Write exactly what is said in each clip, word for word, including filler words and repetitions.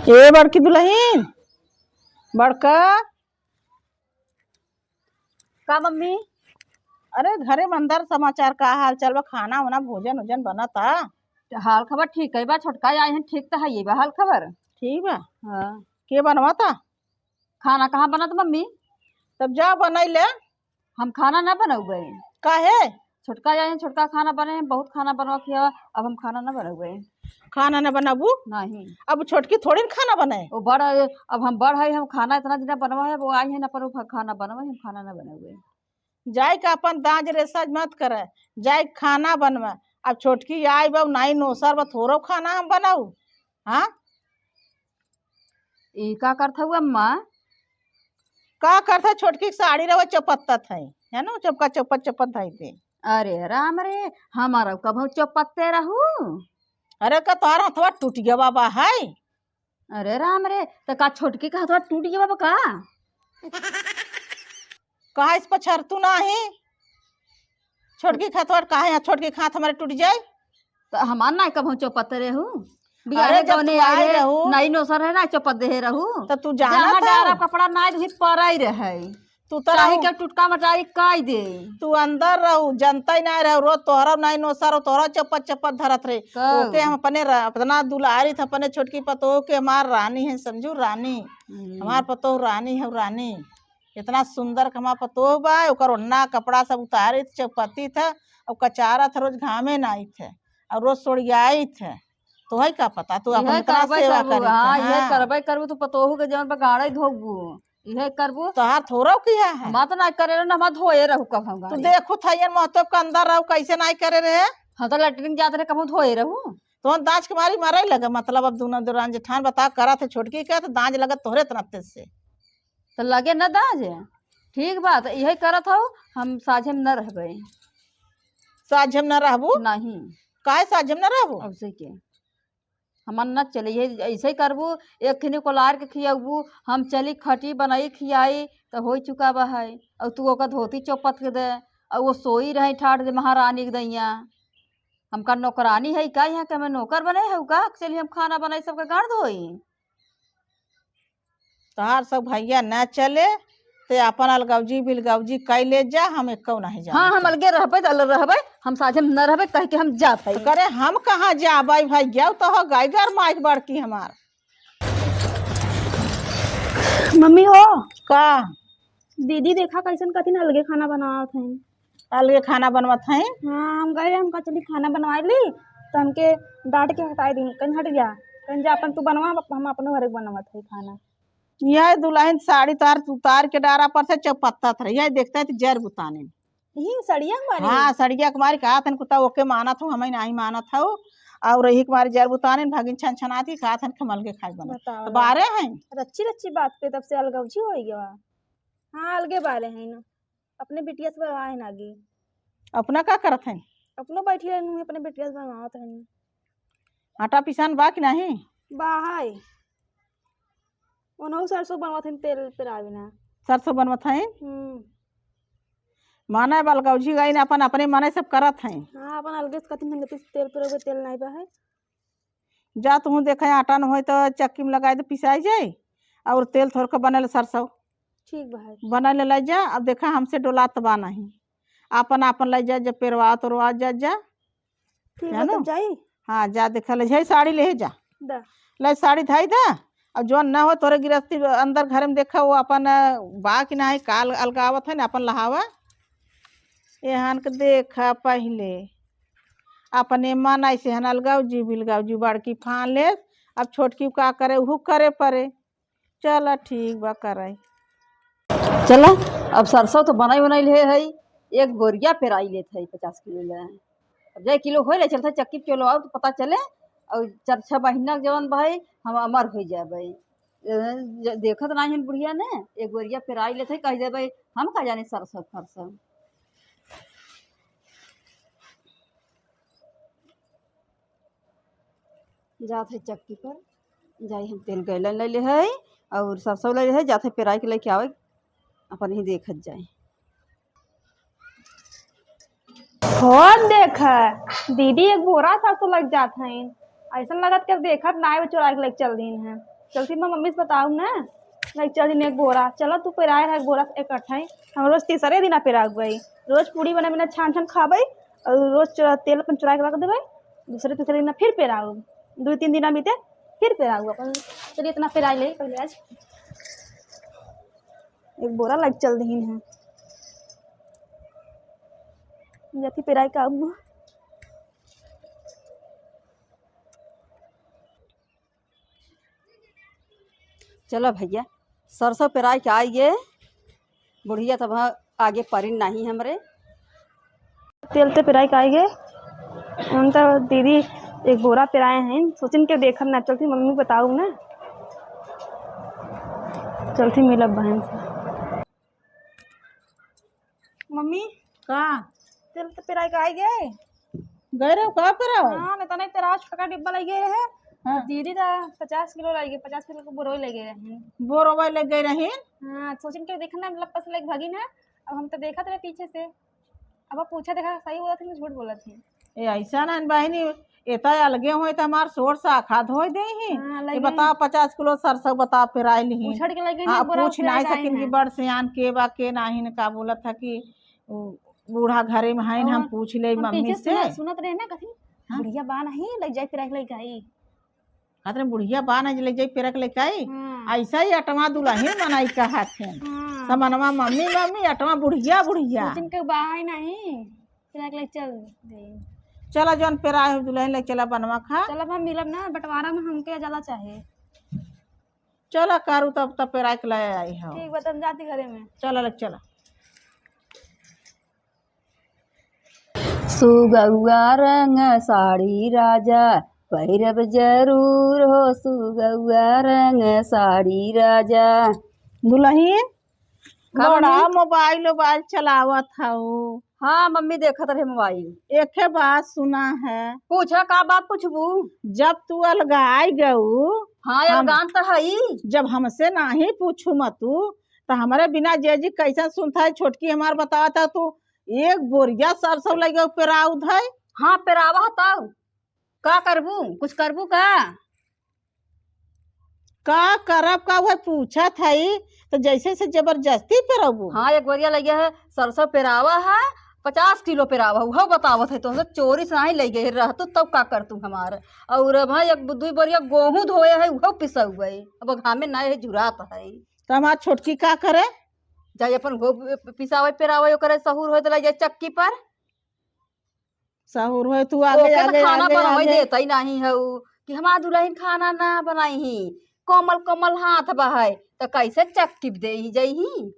ए बड़की दुलहिन, बड़का। का मम्मी? अरे घरे में अंदर समाचार का हाल चाल बा, खाना वाना भोजन ओजन बनता? हाल खबर ठीक है बा, छोटका आए हैं, ठीक तो है ये बा हाल खबर। ठीक बा। हाँ। के बनवाता? खाना कहाँ बनत मम्मी? तब जा बनई ले। हम खाना ना बनउबे। काहे? छोटका जाए, छोटका खाना बने हैं, बहुत खाना बनवा के आवा, अब हम खाना ना बनउबे। खाना ना बनाबू? नहीं। अब छोटकी थोड़ी न खाना बनाए। वो बड़, अब हम बड़ है, हम खाना इतना दिन बनवा है, वो आई है ना, पर वो खाना बनवा है, हम खाना ना बनउबे। जाए के अपन दाँज रेसज मत करे, जाए के खाना बनवा। अब छोटकी आई बा, नाई नोसर बा, थोड़ो खाना हम बनाऊ? हाँ? ई का करत हऊ अम्मा? का करत है, छोटकी के साड़ी रवा चपत्तत है, है ना, चपका चपत चपत धई दे। अरे राम रे, हमारा कभौ चपत्ते रहू? अरे का तोहार हथवा टूट गया बाबा है? अरे राम रे, त का छोटकी का हथवा टूट गया बाबा का? कहा इस पछरतू नाही? छोटकी के हथवा काहे, छोटकी के हाथ हमारे टूट जाए? त हमार ना कभौ चौपत रहू। बियाहे अरे, जब गौने तू आए आए रहे, रहू। नई नोसर है ना, चौपत देहे रहू। त तू जानत जहाँ हऊ। डारा कपड़ा ना धोई पराई रहे। तू त चाहे रहू। के टुटका मटारी काई दे। तू अंदर रहू, जनता ही ना रहू, रोज तोहरा नई नोसर हो, तोहरा चौपत चौपत धरत रहे। कब? ओके हम अपने र-, अपना दुलारी थे, अपने छोटकी पतोह के हमार रानी है, समझू, रानी। हम्म। हमार पतोह रानी है, रानी। इतना सुंदर कमा पतोह बा, ओकर ओढ़ना कपड़ा सब उतारित, चौपतित ह, अउ कचारत ह, रोज घामे नाइत ह, अउ रोज सोड़ियाइत ह। तोहई का पता, तू अपन इहे इतना करबे सेवा करबू, करित ह, हाँ, इहे हाँ। करबे करबू, तू पतोहू के जौन बा गाड़े धोबू, इहे करबू। तोहार थोड़ो किहा है। हमार तो नाई करे रहे, ना हमार धोए रहू कभौ तू गाड़ी। देखू थैयन महतो के अंदर रहू, कैसे नाई करे रहे? हम तो लेटरिन जात रहे, कभौ धोए रहू। तोहन दाँज के मारी मरई लगे, मतलब अब दूनो दुरान जेठान बता करत है छोटकी के, तो दाँज लगत तोहरे इतना तेज से। त लगे न दाँज। ठीक बा, त इहे करत हऊ, हम साझे में न रहबे। साझे में न रहबू? नहीं। काहे साझे में न रहबू? अब से के। हमार न चले, इहे ऐसे ही करबू, एक खिनी कोलार के खियबू, हम चली खटी बनाई खियाई, त होई चुका बा है। अउ तू ओकर धोती चौपत के दे, अउ वो सोई रहे ठाठ दे महारानी के दैया। हमका नौकरानी है का? यहाँ के हमें नौकर बने है का? चली हम खाना बनाई, सबके गाड़ धोई। तोहार सब भैया न चले, ते अपन अलगौजी बिलगौजी कई ले जा, हम एक्कौ नहीं जाने हाँ, हम के। अलगे रहबे, त अलग रहबे, हम साझे में न रहबे, कह के हम जात हई। तो करे, हम कहाँ जाबे भैया, तो हो गई घर माइक बड़की हमार। मम्मी हो। का? दीदी देखा कैसन कथिन अलगे खाना बनावत हैं। अलगे खाना बनवत हैं? हाँ, हम गए, हमका चली खाना बनवाई ली, तो हमके डांट के हटाई दिन, कहीं हट जा, कहीं जा अपन तू बनवा, हम अपने घरे बनवत है खाना। यह दुल्हन साड़ी तार उतार के डारा पर से चपत्तत रही, यह देखता है तो जर बुताने। यही सड़िया के मारे? हाँ, सड़िया के मारे कहा थन कुत्ता ओके मानत हूँ, हमें नहीं मानत हूँ। और यही के मारे जर बुताने भागिन छन छनाती कहा थन खमल के खाए बनत। बताओ तो ना। बारे हैं। रच्ची रच्ची बात पे तब से अलगौजी हो गया। हाँ, अलगे बारे हैं ना। अपने बिटिया से बनवाए ना गी। अपना का करत हैं? अपनो बैठी रहनु है, अपने बिटिया से बनवावत रहनु। आटा पिसान बा कि नहीं? बा है। ओनहु सरसों बनवत हैं, तेल पेरावे ना। सरसों बनवत हैं? हम्म। माने बलगौजी गई ना, अपन अपने मने सब करत हैं। हाँ, अपन अलगे से कथी में तेल पेरावे, तेल नहीं बा है। जा तुहूँ देखे आटा न होई तो चक्की में लगाई दे, पिसाई जाई। और तेल थोड़का बनल सरसों। ठीक बा है। बनल ले जा, अब देखा हमसे डोलात बा नहीं। आपन आपन ले जा, जब पेरवा तोरवा जा, जा। ठीक है बा, ना? तब जाई? हाँ, जा देखा ले जाई, साड़ी ले जा। दा। ले साड़ी धाई दा। अब जौन ना हो तोरे गिरस्ती अंदर घर में देखा वो अपन बा कि नहीं, काल अलगावत है ना, अपन लहावा। एहन के देखा पहिले। अपने मन ऐसे हन अलगाव जी बिलगाव जी बड़की फान ले। अब छोटकी का करे, उहू करे परे। चला ठीक बा, करे। चला, अब सरसों तो बनाई बनाई ले है, एक बोरिया पेराई लेत है पचास किलो ले। अब जाए किलो होए ले चलता चक्की पे चलो आओ तो पता चले, और चार छह महीना के जवन भाई हम अमर हो जाए भाई। ज-, देखत नाही हन बुढ़िया ने, एक बोरिया पेराई लेत है, कह दे भाई हम का जाने सरसों फरसों। जात है चक्की पर, जाई हम तेल गैलन ले ले है और सरसों ले ले है, जात है पेराई के लेके आवे, अपन ही देखत जाए। हो देख, दीदी एक बोरा सरसों लग जात है, ऐसा लगत के देखत ना आए, चोरा के लेके चल दीन है। चलती मैं मम्मी से बताऊँ ना, नहीं चल दिन एक बोरा, चला तू पेराए रहा एक बोरा से इकट्ठा ही। हम रोज तीसरे दिन पेरा गई, रोज पूड़ी बना बना छान छान खाबे और रोज चुरा, तेल अपन चुरा के रख देबे, दूसरे तीसरे दिन फिर पेराऊ, दो तीन दिन बीते फिर पेराऊ अपन। चलिए इतना पेराए ले पहले आज एक बोरा लाइक चल दीन है। जथी पेराई का अब। चलो भैया, सरसों पेराई के आई गे। बुढ़िया तब आगे परिन नहीं हमरे। तेल ते पेराई के आई गे। हम तो दीदी एक बोरा पेराए हैं, सोचिन के देखब ना, चलती मम्मी बताऊ ना, चलती मिलब बहन से। मम्मी, का? तेल तो पेराई के आई गे। गए रहो का पेराओ? हाँ, नहीं तो नहीं पेराओ, छोटका डिब्बा लई गए रहे। हाँ। दीदी तो पचास किलो लई गए, पचास किलो के बोरोई लई गए रहे। बोरोई लई गए रहे? हाँ, सोचिन के देखना लपस लग भागी ना। अब हम तो देखत रहे पीछे से। अब पूछा देखा सही बोलत है कि झूठ बोलत है। ए, ऐसा ना बहिनी, एता अलगे होए त हमार सोर साखा धोए देही। हाँ, ए, लगे। बताओ, पचास किलो सरसों बताओ, पेराई लिही। उछड़ के लगे हाँ, ना, बोरा पूछ उछड़ा नहीं के आए सकिन कि हैं। बड़ सियान के बा, के नाहीं न का बोलत है कि उ बूढ़ा घरे में है, हम और पूछ ले हम मम्मी पीछे से। सुना-, सुनत रहे ना, कथी? हाँ। बुढ़िया बा नहीं, लग जाए, पेराई के लग आई। कहत रहे, "बुढ़िया बा ना, जे ले जाई पेरा के लेके आई।" हाँ। ऐसा ही अटवा दुलहिन मनई कहत हैं। हाँ। समनवा मम्मी, मम्मी, अटवा बुढ़िया, बुढ़िया। सोचिन के बा ही नहीं, पेरा के ले चल दे। चला जौन पेरा है दुलहिन ले चला बनवा खा। चला हम मिलब ना, बंटवारा में हमके ज्यादा चाहे। चला कारू तब, तब पेरा के ले आई हो। ठीक बा, तब जाती घरे में। चला ले चला। सुगौआ रंग साड़ी राजा, पहिरब जरूर हो सुगौआ रंग साड़ी राजा। दुलहिन, का बड़ा मम्मी? मोबाइल, मोबाइल चलावत हऊ। हाँ मम्मी, देखत रहे मोबाइल। एके बात सुना है। पूछा, का बात पूछबू? जब तू अलगाई गऊ, हाँ, हम अलगान त हई। जब हमसे नाहीं पूछू मतू, त हमरे बिना जेजी कैसन सुनत है? छोटकी हमार बतावत है, तू एक बोरिया सरसों लगे पेराउत है। हाँ, पेरावा तब का करबू, कुछ करबू का? का करब का, वह पूछत है, त जैसे से जबरदस्ती पेराबू। हाँ, एक बोरिया लगे है, सरसों पेरावा है, पचास किलो पेरावा, उहो बतावत है, तोहसे चोरी से नाहीं लगे है, रहतू तब का करतू हमार। और अब हाँ, एक दू बोरिया गोहूँ धोए है, उहो पिसौए, अब घामे नाहीं है, झुरात है। त हमार छोटकी का करे? जाई अपन घो पिसावे पेरावे, ओकरे सहूर होए त लइ जाए चक्की पर। सहूर होए तू आगे, ओके त आगे, खाना आगे, बनवाई आगे। देत ही नाहीं हऊ कि हमार दुलहिन खाना ना बनाई ही, कोमल कोमल हाथ बा है, त कैसे चक्की पे देइ ही जइही?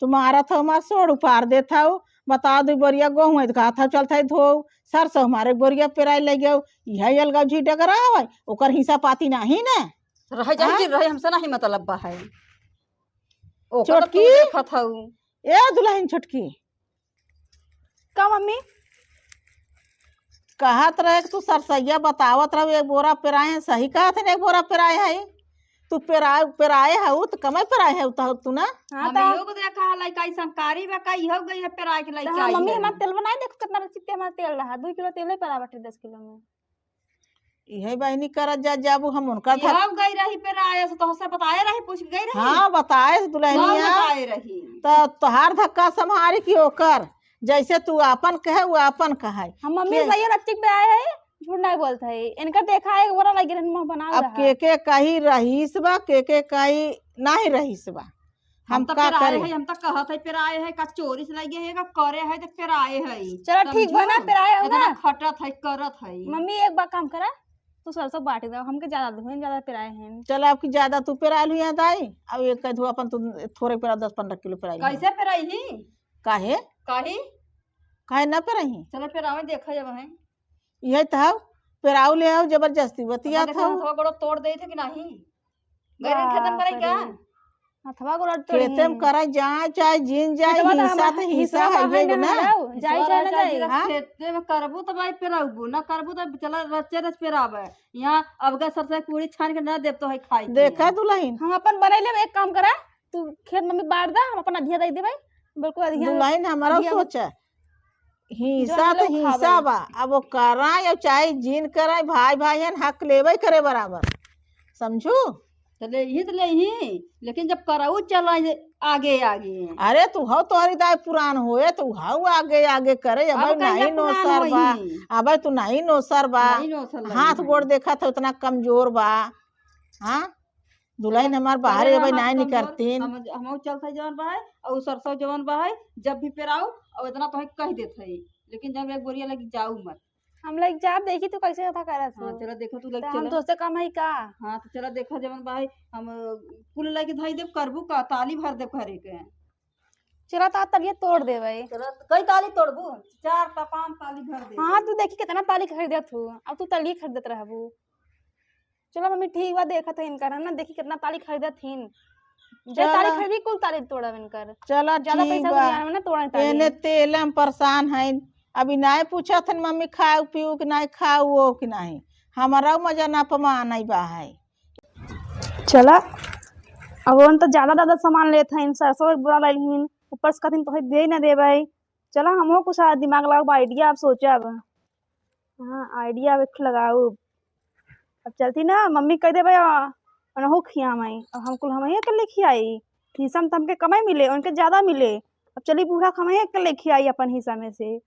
तू मारत हऊ, हमार सोड़ उपार देत हऊ। बता, दू बोरिया गोहूँ है, त कहत हऊ चलत है धोऊ, सरसों हमारे बोरिया पेराई लइ गऊ, इहे अलगा झी डगरा हवे, ओकर हिस्सा पाती नाहीं न। रह जाई हाँ? जी, रहे, हमसे नाहीं मतलब बा है। ओकर त तू छोटकी। देखत हऊ। ए दुलहिन छोटकी। का मम्मी? कहत रहे कि तू सरसैया बतावत रहे, एक बोरा पेराए हैं, सही कहत है, एक बोरा पेराए है। तू पेरा-, पेराए हऊ, त कमे पेराए हऊ त तू ना? हाँ, हम त इहो को देखा है, लइका ई संकारी बा का, इहो गई है पेराए के त लइका हाँ, आई मम्मी, है। हमार तेल बनाए, देखो कितना रचित हमार तेल रहा, दू किलो तेल ही पेरा बाटे दस किलो में। इहे बहिनी करत जा, जाबू हम उनका घर। इहो गई रही पेराए, से तोहसे बताए रही, पूछ के गई रही। हाँ, बताए से दुलहिनिया। बताए रही। त तोहार धक्का सम्हारी कि ओकर? जैसे तू आपन कहे, वो आपन कहे। हम मम्मी के सही रच्चिक पे आए हैं, झूठ नहीं बोलत है। इनका देखा है, एक बोरा लगे रहन, मुँह बना अब रहा। के के कही रहीस बा, के के कही नाहीं रहीस बा। हम हम तो का पेराए करी? है, हम तो कहत है पेराए है, का चोरी से लगे है, का करे है, तो पेराए है। चलो ठीक बा ना, समझू? पेराए हो इतना ना। खटत है, करत है। मम्मी, एक बार काम करा, तू सरसों बांट दो, हमके ज्यादा दो, हम ज्यादा पेराए हैं। चल, आपकी ज्यादा तू पेराइल हुई है दाई, अब एक कह दू अपन तू थोड़े पेरा, दस पन्द्रह किलो पेराइल हुई। कैसे पेराई ही? काहे? काहे? काहे ना पेराई ही? चलो पेरावे देखा जब है। यही तो हव, पेराऊ ले आओ, जबरदस्ती बतिया अपन देखा था। हथवा गोड़ो तोड़ दे थे कि नहीं? गैरन खेतन करे क्या? हथवा गोड़ो तोड़ खेते में करे जाए चाहे जिन जाए, हिस्सा तो हिस्सा है, है ना। जाए चाहे ना जाए। हाँ? खेते में करबू तो भाई पेराबू, ना करबू तो चला रचे रच पेराबे। यहाँ अब गए सरसों पूरी छान के ना देब तो है खाई के। देखा दुलहिन। हम अपन बनाई लेब, एक काम करा, तू खेत में भी बांट दा, हम अपन अधिया दे देबे। बिल्कुल अधिया। दुलहिन हमारा अधिया सोच है, हिस्सा तो हिस्सा बा, अब वो कराए या चाहे जिन कराए, भाई भाई हन, हक लेबे करे बराबर। समझू? तो ले ही, तो ले ही, लेकिन जब कराऊ चला जे आगे आगे। अरे तू हौ, तोहरी दाई पुरान होए, तू हौ आगे आगे करे। अब अबे कहिया नहीं पुरान नोसर बा। होई? अबे तू नहीं नोसर बा। नहीं नोसर लगी हाथ है। गोड़ देखत हो, इतना कमजोर बा। हाँ, दुलहिन हमार बाहरे अबे नहीं निकरतीन। हम, हम चलते जवन बा है, और सरसों जवन बा है, जब भी पेराऊ, और इतना तो है कह देत है, लेकिन जब एक बोरिया लगी जाऊ मत। हम लइके जाब, देखी तू कैसे अथा करत हो। हाँ, चला देखा तू लइके तो हम चला। तोसे कम है का? हाँ, तो चला देखा जवन बा है, हम, अ, कुल लइके धई देब, करबू का, ताली भर देब घरे के। चला तो तलिए तोड़ देबै। चला, कई ताली तोड़बू? चार ता पाँच ताली भर देब। हाँ, तू देखी कितना ताली खरीदत हो, अब तू तलिए खरीदत रहबू। चला मम्मी, ठीक बा, देखत है इनकर, हम ना देखी कितना ताली खरीदत हिन। जे चला। ताली खरीदी, कुल ताली तोड़ब इनकर। चला, ज्यादा ठीक पैसा बा। उरियान में ना तोड़े ताली। एने तेल हम परेशान हईन, अभी नाय पूछत हन मम्मी खाऊ पीऊ कि नाय, खाऊ हो कि नाय, हमारा मजा ना पमान आई बा है। चला, अब उन तो ज्यादा ज्यादा सामान लेत हईन, सरसों एक बोरा लाइल हिन, ऊपर से कथिन तोहे दे ना देबै। चला, हमहू कुछ आज दिमाग लगाब, idea अब सोचब। हाँ, idea अब एक लगाउब। अब चलती ना, मम्मी कह देबै, आ, ओनहु खियावै। अब हम कुल हमही अकेले खियाई। हिस्सा में तो हमके कमै मिले, उनके ज्यादा मिले। अब चली बूढ़ा के हमही अकेले खियाई अपन हिस्सा में से।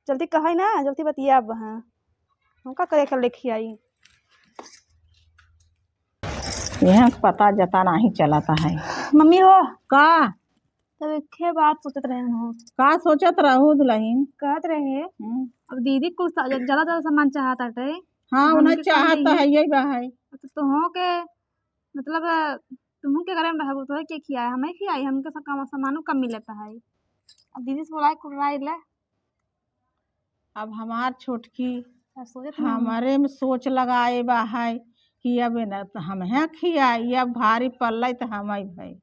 जल्दी कहै ना, जल्दी बतियाब, हाँ। हम का करे अकेले खियाई? यहाँ पता जता नहीं चलता है। मम्मी हो। का? तब एके बात सोचत रहे हम। का सोचत रहू दुलहिन? कहत रहे, हम्म। अब दीदी कुछ सा-, ज्यादा, ज्यादा सामान चाहत हटे। हाँ, हम उन्हें उनके कम चाहत तो देंगे। है, यही बा है। तो तुहों के, मतलब, तुहूँ के घरे में रहबू, तोहे के खियाए? हमें खियाई, हमके सा-, कम, सामानो कम मिलत है। अब दीदी से बोलाए, कुर्राई ले। अब हमार छोटकी का सोचत हई? हमारे में सोच लगाए बा है कि अब न त हमहे खियाई, अब भारी पल्लै त हमही भई।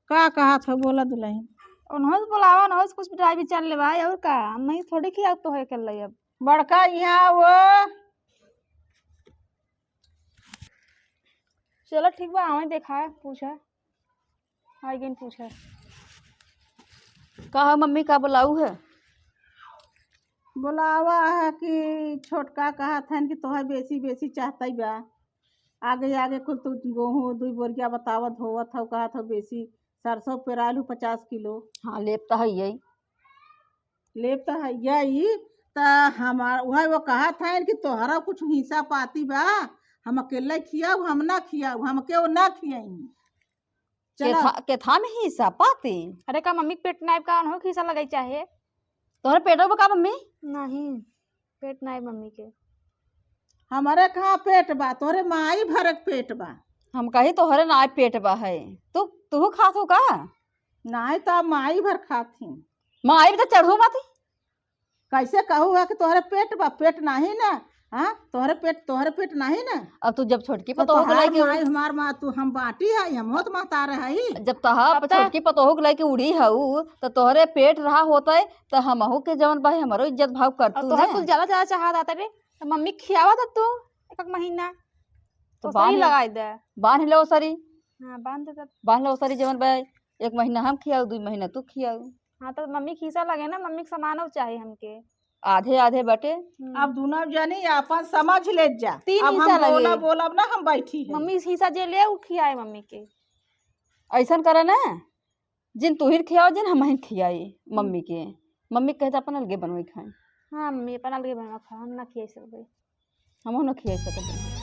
का कहत हो, बोला दुलहिन? उन्हों से बोलावा, उन्हों से कुछ राय विचार लेवाई, और का? हम ही थोड़ी खियाऊ तो है कर ले अब। बड़का यहाँ वो। चलो ठीक बा, आवे देखा, पूछा। आई गइन पूछा। का है मम्मी, का बोलाऊ है? बोलावा है कि छोटका कहत हन कि तोहे बेसी, बेसी चाहतई बा। आगे, आगे कुल तू गोहूँ दुई बोरिया बतावत होवत हौ, कहत हौ बेसी सरसों पेराइल हूँ पचास किलो। हाँ, लेब त है यही। लेब त है यही, त हमार, उहै वो कहत हन कि तोहरा कुछ हिस्सा पाती बा, हम अकेले खियाऊ, हम ना खियाऊ, हमके वो ना खियाई। चला। केथा, केथा में हिस्सा पाती? अरे, का मम्मी के पेट नाइब का, उन्हों के हिस्सा लगाई चाहे? तोहरे पेट बा का मम्मी? नहीं, पेट नाइब मम्मी के। हमारे कहाँ पेट बा, तोहरे माई भरे के पेट बा। हम कही तोहरे नाइब पेट बा है, तू, तू खात हो का? नाहीं, त माई भर खात ही। माई भी तो चढ़ू माती। कैसे कहू है कि तोहरे पेट बा, पेट नाहीं ना? हाँ, तोहरे पेट, तोहरे पेट नाहीं ना? अब तू जब छोटकी तो पतोह के तोहार लइके माई हमार माँ, तू हम बाटी है, हम होत महतार है। जब तोहार अब त छोटकी पतोह के लइके उड़ी हऊ, त तोहरे पेट रहा होतै, त हमहू के जवन बा, हमरो इज्जत भाव अब करतू तोहर ना। कुल ज्यादा, ज्यादा चाहत आता रे, त मम्मी खियावा तब तू एक, एक महीना। तो तो सही बांध ले, लगाई दे। बांध ले ओसरी। हाँ, बांध दे तब। बांध ले ओसरी जवन बा, एक महीना हम खियाऊ, दुई महीना तू खियाऊ। हाँ, तो मम्मी खीसा लगे ना, मम्मी के सामानो चाही हमके। आधे आधे बटे। हम्म। अब दुनो जनी आपन समझ लेत जा। तीन अब हिस्सा हम बोला, लगे। बोलब ना, हम बैठी है। मम्मी हिस्सा जे ले, उ खियाए मम्मी के। ऐसन करे ना, जिन तू ही खियाओ, जिन हम ही खियाई हम्म। मम्मी के। मम्मी के कहे त अपन अलगे बनवाई खाए। हाँ, मम्मी अपन अलगे बनवा खा, हम ना खियाई सकबे। हमहू ना खियाई सकबे।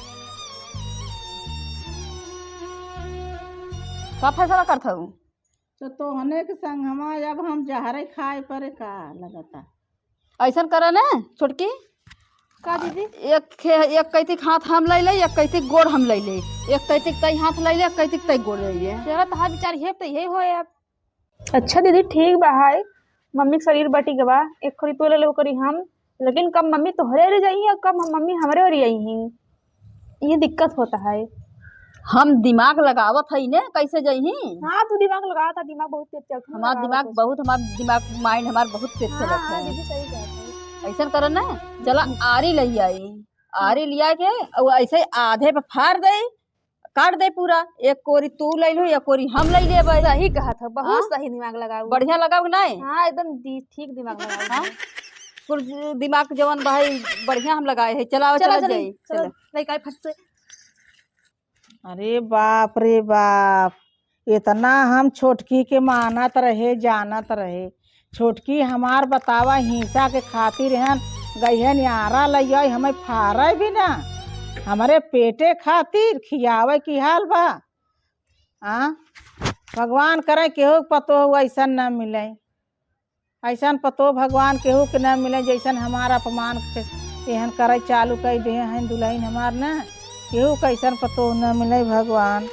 का फैसला करत हऊ? तो तोहने के संगमा अब हम जहरे खाए परे का लगता? ऐसन करे ना छोटकी। का दीदी? एक खे-, एक कैतिक हाथ हम ले ले, एक कैतिक गोड़ हम ले ले, एक कैतिक तई हाथ ले ले, एक कैतिक तई गोड़ ले ले। तेरा तो हाथ विचार है तो यही होए अब। अच्छा दीदी, ठीक बा है, मम्मी के शरीर बटी गवा, एक खोरी तू ले ले, ओकरी हम, लेकिन कब मम्मी तोहरे ओरी जाई और कब हम मम्मी हमरे ओरी आई हैं, ये दिक्कत होता है। हम दिमाग लगावत हई ने, कैसे जइही? हाँ, तू दिमाग लगावत है, दिमाग बहुत तेज चलत है, हमार लगावत दिमाग है। बहुत, हमार दिमाग, mind हमार बहुत तेज हाँ, चलत हाँ, है। दीदी सही कहत है। ऐसन कर ना, चला आरी ले आई, आरी लिया के और ऐसे आधे पे फाड़ दे, काट दे पूरा, एक कोरी तू ले लो, एक कोरी हम ले लेबे। सही कहत है, बहुत हाँ? सही दिमाग लगाऊ। बढ़िया लगाऊ कि नहीं? हाँ, एकदम दी-, ठीक दिमाग लगाऊ। हाँ? कुल दिमाग जवन भाई बढ़िया हम लगाए है, चलाओ, चला, चला चली, जाई, चला, चला। लइका फट से। अरे बाप रे बाप, इतना हम छोटकी के मानत रहे, जानत रहे। छोटकी हमार बतावा हिंसा के खातिर हन गइहन यारा लइया, हमें फारे भी ना, हमरे पेटे खातिर खियावे की हाल बा। आ, भगवान करे केहू के पतोह ऐसन न मिले, ऐसन पतोह भगवान केहू के न मिले जैसन हमार अपमान च-, एहन करे चालू कई दे हैं दुल्हन हमार न, केहू के ऐसन पतोह न मिले भगवान।